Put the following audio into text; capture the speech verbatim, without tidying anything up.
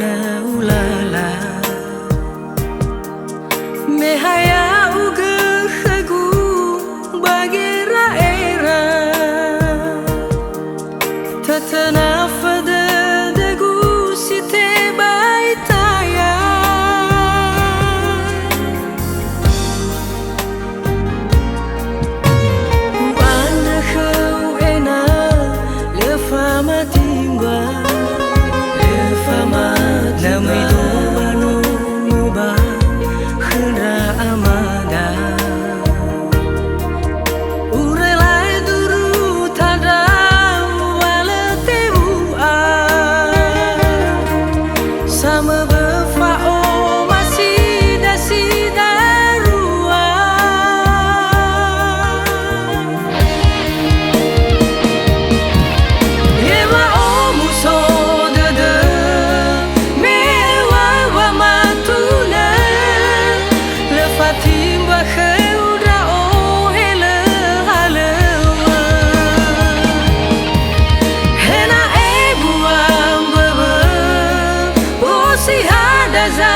ulala. Me ha ya'ugö khögu ba gera'era, tötöna födödögu si tebai taya. U'andrö khöu ena'ö lö famatimba, lö famatimba. Na möi dua nono ba khö ndra amada. Urelai duru tandra wa lö tewu'a. Samöbö fa'oma sida-sida rua. Yema omuso dödö, me wa wamatuna, lö fatimba khöu ndra'o he lö halöŵö. He na ebua mböwö, bosi ha daza